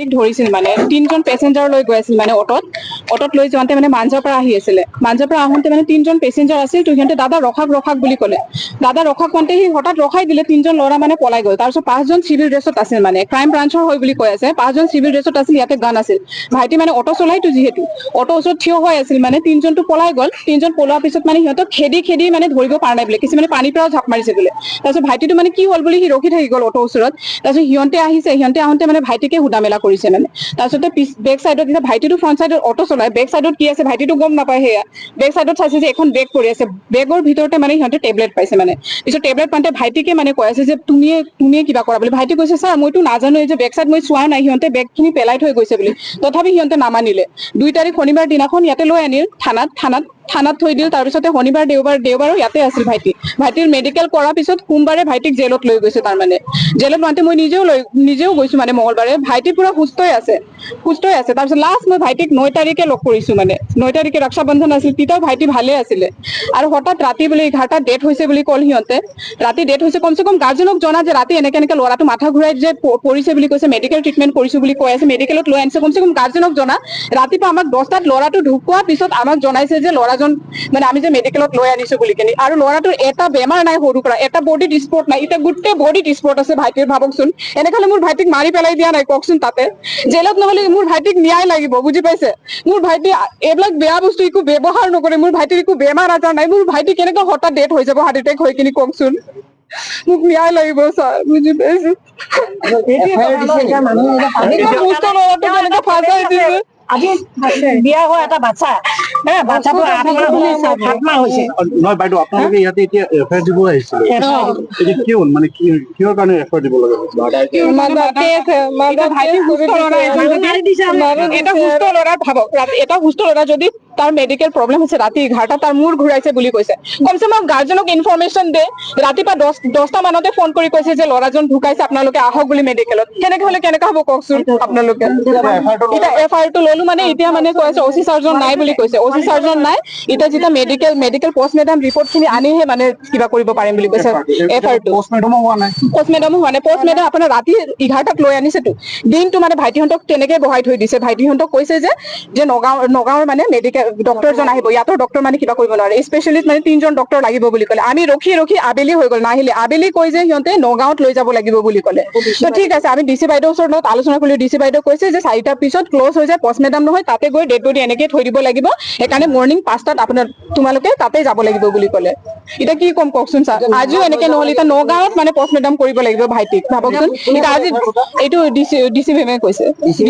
ধৰিছিল মানে তিনজন পেচেঞ্জাৰ লৈ গৈ আছিল মানে অটত অটত লৈ যাওঁতে মানে মাঞ্জাৰ পৰা আহি আছিলে। মাঞ্জাৰ পৰা আহোঁতে মানে তিনজন পেচেঞ্জাৰ আছিল। তো সিহঁতে "দাদা, ৰখাক, ৰখাক" বুলি ক'লে। "দাদা, ৰখাক" কওঁতে সি হঠাৎ ৰখাই দিলে। তিনজন ল'ৰা মানে পলাই গ'ল। তাৰপিছত পাঁচজন চিভিল ড্ৰেছত আছিল, মানে ক্ৰাইম ব্ৰাঞ্চৰ হয় বুলি কৈ আছে। পাঁচজন চিভিল ড্ৰেছত আছিল, ইয়াতে গান আছিল। ভাইটি মানে অট চলাইতো যিহেতু, অট ওচৰত থিয় হৈ আছিল। মানে তিনজনটো পলাই গ'ল। তিনজন পলোৱাৰ পিছত মানে সিহঁতক খেদি খেদি মানে ধৰিব পৰা নাই বোলে। কিছুমানে পানীৰ পৰাও ঝাপ মাৰিছে বোলে। তাৰপিছত ভাইটিটো মানে কি হ'ল বুলি সি ৰখি থাকি গ'ল অট ওচৰত। তাৰপিছত সিহঁতে আহিছে। সিহঁতে আহোঁতে মানে ভাইটিকে সোধা মেলা কৰিছে মানে। তাৰপিছতে পিছ বেক চাইডত, এতিয়া ভাইটিটো ফ্ৰণ্ট চাইডত অট চলাই, বেক চাইডত কি আছে ভাইটিটো গম নাপায়। সেয়া বেক চাইডত চাইছে যে এখন বেগ পৰি আছে। বেগৰ ভিতৰতে মানে সিহঁতে টেবলেট পাইছে। মানে পিছত টেবলেট পাওঁতে ভাইটিকে মানে কৈ আছে যে তুমিয়ে তুমিয়ে কিবা কৰা বুলি। ভাইটি কৈছে, "ছাৰ, মইতো নাজানো, এই যে বেক চাইড মই চোৱা নাই, সিহঁতে বেগখিনি পেলাই থৈ গৈছে" বুলি। তথাপি সিহঁতে নামানিলে। 2 তাৰিখ শনিবাৰ দিনাখন ইয়াতে লৈ আনিল থানাত। থানাত থানাত থৈ দিল। তাৰপিছতে শনিবাৰ, দেওবাৰ, দেওবাৰো ইয়াতে আছিল ভাইটি। ভাইটিৰ মেডিকেল কৰাৰ পিছত সোমবাৰে ভাইটিক জেলত লৈ গৈছে। তাৰমানে জেলত লওঁতে মই নিজেও গৈছো। মানে মঙলবাৰে ভাইটি পুৰা সুস্থই আছে, সুস্থই আছে। তাৰপিছত লাষ্ট মই ভাইটিক 9 তাৰিখে লগ কৰিছো। মানে 9 তাৰিখে ৰক্ষা বন্ধন আছিল, তেতিয়াও ভাইটি ভালে আছিলে। আৰু হঠাৎ ৰাতি বোলে 11টাত ডেথ হৈছে বুলি ক'ল সিহঁতে। ৰাতি ডেথ হৈছে, কমচে কম গাৰ্জেনক জনা যে ৰাতি এনেকে এনেকে ল'ৰাটো মাথা ঘূৰাই যে পৰিছে বুলি কৈছে, মেডিকেল ট্ৰিটমেণ্ট কৰিছো বুলি কৈ আছে, মেডিকেলত লৈ আনিছে, কমচে কম গাৰ্জেনক জনা। ৰাতিপুৱা আমাক 10টাত ল'ৰাটো ঢুকোৱাৰ পিছত আমাক জনাইছে যে ল'ৰাজন মানে আমি যে মেডিকেলত লৈ আনিছো বুলি কিনি। আৰু ল'ৰাটোৰ এটা বেমাৰ নাই সৰুৰ পৰা, এটা বডিত স্পট নাই। এতিয়া গোটেই বডিত স্পট আছে ভাইটিৰ। ভাবকচোন, এনেকে হ'লে মোৰ ভাইটিক মাৰি পেলাই দিয়া নাই কওকচোন? তাতে জেলত নহ'লে মোৰ ভাইটিক ন্যায় লাগিব, বুজি পাইছে? মোৰ ভাইটি এইবিলাক বেয়া বস্তু একো ব্যৱহাৰ নকৰে। মোৰ ভাইটিৰ একো বেমাৰ আজাৰ নাই। মোৰ ভাইটি কেনেকৈ হঠাৎ ডেথ হৈ যাব হাৰ্ট এটেক হৈ কিনি কওকচোন? মোক ন্যায় লাগিব ছাৰ, বুজি পাইছে? এনেকুৱা সুস্থ ল'ৰাটো কেনেকে ফাঁচাই দিছে? আজি বিয়া হোৱা এটা বাচ্চা হে, বাচ্চাটো 8 মাহ, 7 মাহ হৈছে। নহয় বাইদেউ, আপোনালোকে ইয়াতে এতিয়া এফআইআৰ দিব আহিছিলে। এতিয়া কি হ'ল? মানে কি, কিহৰ কাৰণে এফআইআৰ দিব লগা হৈছে? এতিয়া ভাইটি সুস্থ ল'ৰা এজন যদি, এটা সুস্থ ল'ৰা ভাবক, এটা সুস্থ ল'ৰা যদি তাৰ মেডিকেল প্ৰব্লেম হৈছে, ৰাতি 11টাত তাৰ মূৰ ঘূৰাইছে বুলি কৈছে, কমচে কম গাৰ্জেনক ইনফৰমেশ্যন দে। ৰাতিপুৱা 10টা মানতে ফোন কৰি কৈছে যে ল'ৰাজন ঢুকাইছে, আপোনালোকে আহক বুলি মেডিকেলত। সেনেকে হ'লে কেনেকা হ'ব কওকচোন আপোনালোকে? এতিয়া এফ আই আৰটো ললো। মানে এতিয়া মানে কৈ আছে অ চি চাৰ্জন নাই বুলি কৈছে। অ চি চাৰ্জন নাই। এতিয়া যেতিয়া মেডিকেল পষ্ট মৰ্টেম ৰিপৰ্ট খিনি আনিহে মানে কিবা কৰিব পাৰিম বুলি কৈছে এফ আই আৰটো। পষ্ট মৰ্টমো হোৱা নাই? পষ্ট মৰ্টেমো হোৱা নাই। পষ্ট মৰ্টেম আপোনাৰ ৰাতি 11টাত লৈ আনিছেতো, দিনটো মানে ভাইটিহঁতক তেনেকে বহাই থৈ দিছে। ভাইটিহঁতক কৈছে যে যে নগাঁৱৰ মানে মেডিকেল ডক্টৰজন আহিব, ইয়াতৰ ডক্টৰ মানে কিবা কৰিব নোৱাৰে, স্পেচিয়েলিষ্ট মানে তিনজন ডক্টৰ লাগিব বুলি ক'লে। আমি ৰখি ৰখি আবেলি হৈ গ'ল, নাহিলে। আবেলি কৈ যে সিহঁতে নগাঁৱত লৈ যাব লাগিব বুলি ক'লে। তো ঠিক আছে, আমি ডি চি বাইদেউৰ ওচৰত লগত আলোচনা কৰিলো। ডি চি বাইদেউ কৈছে যে 4টাৰ পিছত ক্ল'জ হৈ যায়, পষ্ট মৰ্টেম নহয়, তাতে গৈ ডেড বডি এনেকে থৈ দিব লাগিব, সেইকাৰণে মৰ্ণিং 5টাত আপোনাৰ তোমালোকে তাতে যাব লাগিব বুলি ক'লে। এতিয়া কি ক'ম কওকচোন ছাৰ? আজিও এনেকে নহ'লে এতিয়া নগাঁৱত মানে পষ্ট মৰ্টেম কৰিব লাগিব ভাইটিক, ভাবকচোন। এতিয়া আজি এইটো ডি চি মেমে কৈছে, ডি চি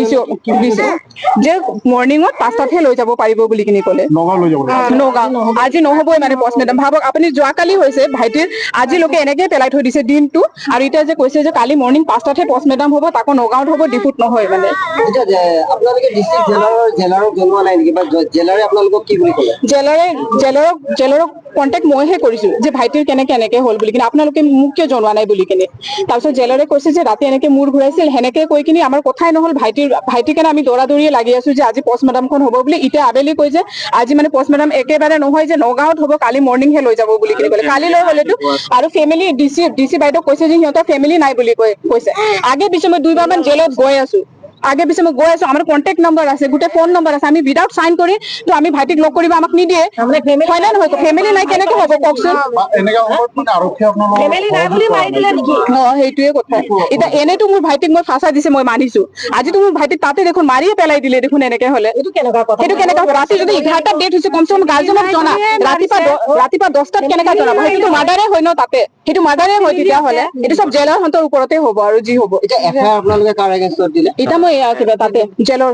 যে মৰ্ণিঙত 5টাতহে লৈ যাব পাৰিব বুলি কিনি ক'লে। নগাঁও লৈ যাব লাগিব? নগাঁও আজি নহ'বই মানে পষ্ট মৰ্টেম। ভাবক আপুনি, যোৱাকালি হৈছে ভাইটিৰ, আজিলৈকে এনেকে পেলাই থৈ দিছে দিনটো। আৰু এতিয়া যে কৈছে যে কালি মৰ্ণিং 5টাতহে পষ্ট মৰ্টেম হ'ব, তাকো নগাঁৱত হ'ব, ডিফুত নহয় মানে। এতিয়া যে আপোনালোকে ডিষ্ট্ৰিক্ট জেলাৰক জনোৱা নাই নেকি বা জেলাৰে আপোনালোকক কি বুলি ক'লে? জেলাৰে জেলাৰক জেলাৰক কণ্টেক্ট মইহে কৰিছো যে ভাইটিৰ কেনেকে এনেকে হ'ল বুলি কিনে, আপোনালোকে মোক কিয় জনোৱা নাই বুলি কিনে। তাৰপিছত জেলাৰে কৈছে যে ৰাতি এনেকে মূৰ ঘূৰাইছিল, সেনেকে কৈ কিনি আমাৰ কথাই নহ'ল ভাইটিৰ। ভাইটিৰ কাৰণে আমি দৌৰা দৌৰিয়ে লাগি আছো যে আজি পষ্ট মৰ্টেমখন হ'ব বুলি। এতিয়া আবেলি কৈ যে আজি মানে পষ্ট মৰ্টেম একেবাৰে নহয়, যে নগাঁৱত হ'ব, কালি মৰ্ণিংহে লৈ যাব বুলি কিনি ক'লে। কালিলৈ হ'লেতো আৰু ফেমিলি ডি চি বাইদেউক কৈছে যে সিহঁতৰ ফেমিলি নাই বুলি কৈছে। আগে পিছে মই দুইবাৰ মান জেলত গৈ আছো, আগে পিছে মই গৈ আছো। আমাৰ কণ্টেক্ট নম্বৰ আছে, গোটেই ফোন নম্বৰ আছে। আমি উইদাউট চাইন কৰি তো আমি ভাইটিক লগ কৰিব আমাক নিদিয়ে, হয় নে নহয়? ফেমিলি নাই, কেনেকে হ'ব কওকচোন? বা এনেকা সময়ত মানে আৰক্ষী আপোনালোকৰ ফেমিলি নাই বুলি মাৰি দিলে নেকি? অ, সেইটোয়ে কথা। এতিয়া এনেতো মোৰ ভাইটিক মই ফাঁচাই দিছে মই মানিছো, আজিতো মোৰ ভাইটিক তাতে দেখোন মাৰিয়ে পেলাই দিলে দেখোন। এনেকে হলে এইটো কেনেকুৱা কথা? সেইটো কেনেকা হ'ব? ৰাতি যদি 11টাত ডেথ হৈছে, কমচে কম গাৰ্জেনক জনা। ৰাতিপুৱা 10টাত কেনেকা জনাব? সেইটোতো মাৰ্ডাৰে হয় ন তাতে? সেইটো মাৰ্ডাৰে হয় তেতিয়াহ'লে। এইটো চব জেলাৰহঁতৰ ওপৰতে হ'ব আৰু যি হ'ব। এতিয়া এফআইআৰ আপোনালোকে কাৰ এগেইনষ্টত দিলে? এতিয়া মই এয়া কিবা তাতে জেলৰ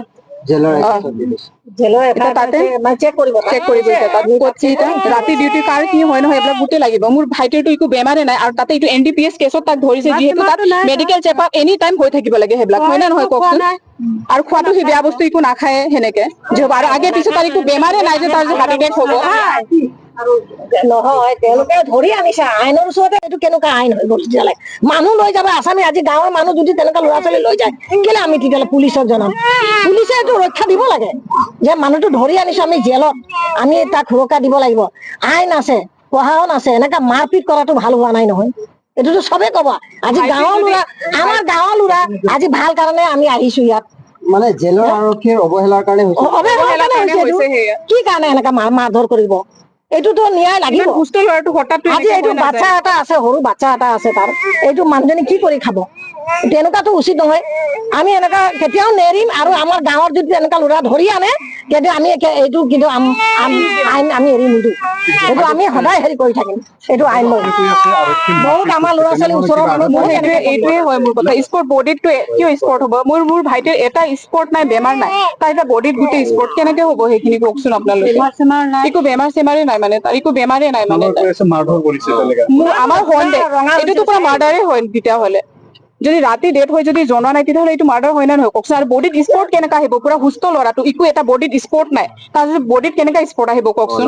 জেলৰ এগেইনষ্টত দিলে? জেলৰ এতিয়া তাতে মানে চেক কৰিব। চেক কৰিব। এতিয়া তাত ক'ত কি, এতিয়া ৰাতি ডিউটি কাৰ কি হয় নহয়, এইবিলাক গোটেই লাগিব। মোৰ ভাইটিৰতো একো বেমাৰে নাই। আৰু তাতে এইটো এনডিপিএছ কেছত তাক ধৰিছে যিহেতু, তাত মেডিকেল চেকআপ এনি টাইম হৈ থাকিব লাগে সেইবিলাক, হয় নে নহয় কওকচোন? আৰু খোৱাটো সি বেয়া বস্তু একো নাখায় সেনেকে যে, আৰু আগে পিছে তাৰ একো বেমাৰে নাই যে তাৰ যে হাৰ্ট এটেক হ'ব। নহয়, তেওঁলোকে ধৰি আনিছে আইনৰ ওচৰতে। এইটো কেনেকুৱা আইন হৈ গ'ল তেতিয়াহ'লে? মানুহ লৈ যাব আছামী। আজি গাঁৱৰ মানুহ যদি তেনেকুৱা ল'ৰা ছোৱালী লৈ যায়, কেলে আমি তেতিয়াহ'লে পুলিচক জনাম? পুলিচে এইটো ৰক্ষা দিব লাগে যে মানুহটো ধৰি আনিছো আমি জেলত, আমি তাক সুৰক্ষা দিব লাগিব। আইন আছে, প্ৰশাসন আছে। এনেকা মাৰপিট কৰাটো ভাল হোৱা নাই নহয়। এইটোতো চবে ক'ব। আজি গাঁৱৰ ল'ৰা, আমাৰ গাঁৱৰ ল'ৰা আজি ভাল কাৰণে আমি আহিছো ইয়াত। মানে জেলৰ আৰক্ষীৰ অৱহেলাৰ কাৰণে হৈছে। অৱহেলাৰ কাৰণে হৈছে এইটো। হৈছে সেয়া। কি কাৰণে এনেকা মাৰধৰ কৰিব? এইটোতো ন্যায় লাগিব। ইমান সুস্থ ল'ৰাটো হঠাৎ আজি এইটো বাচ্চা এটা আছে, সৰু বাচ্চা এটা আছে তাৰ, এইটো মানুহজনী কি কৰি খাব? তেনেকুৱাতো উচিত নহয়। আমি এনেকা কেতিয়াও নেৰিম। আৰু আমাৰ গাঁৱৰ যদি তেনেকুৱা ল'ৰা ধৰি আনে, তেতিয়া আমি এইটো কিন্তু আইন আমি এৰি নিদিওঁ। এইটো আমি সদায় হেৰি কৰি থাকিম, এইটো আইন লৈ। কৈ আছে আৰক্ষী বহুত আমাৰ ল'ৰা ছোৱালী ওচৰৰ মানুহ মোৰ বহুত সেইটোৱে এনেকে এইটোৱে হয় মোৰ কথা। স্পট বডিতটো কিয় স্পট হ'ব? মোৰ ভাইটিৰ এটা স্পট নাই, বেমাৰ নাই। তাৰ এটা বডিত গোটেই স্পট কেনেকে হ'ব, সেইখিনি কওকচোন আপোনালোকে। একো বেমাৰ চেমাৰে নাই, মানে তাৰ একো বেমাৰে নাই মানে। কৈ আছে মাৰধৰ কৰিছে তেনেকা। মোৰ আমাৰ সন্দেহ, এইটোতো পুৰা মাৰ্ডাৰে হয় তেতিয়াহ'লে। যদি ৰাতি ডেথ হৈ যদি জনোৱা নাই, তেতিয়াহ'লে এইটো মাৰ্ডাৰ হয় নে নহয় কওকচোন? আৰু বডিত স্পট কেনেকা আহিব? পুৰা সুস্থ ল'ৰাটো, একো এটা বডিত স্পট নাই, তাৰপিছত বডিত কেনেকা স্পট আহিব কওকচোন?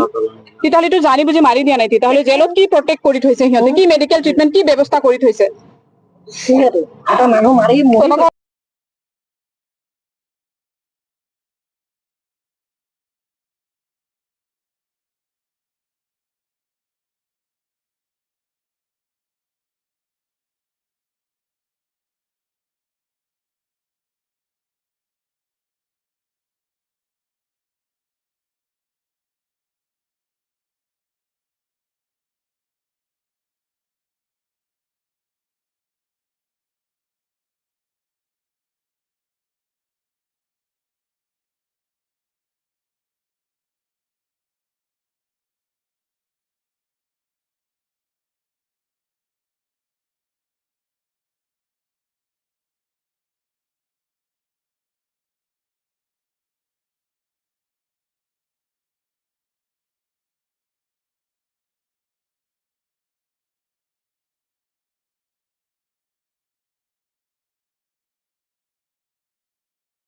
তেতিয়াহ'লে এইটো জানি বুজি মাৰি দিয়া নাই। তেতিয়াহ'লে জেলত কি প্ৰটেক্ট কৰি থৈছে সিহঁতে? কি মেডিকেল ট্ৰিটমেণ্ট, কি ব্যৱস্থা কৰি থৈছে? সেইটো এটা মানুহ মাৰি মৰি তেনেকুৱা।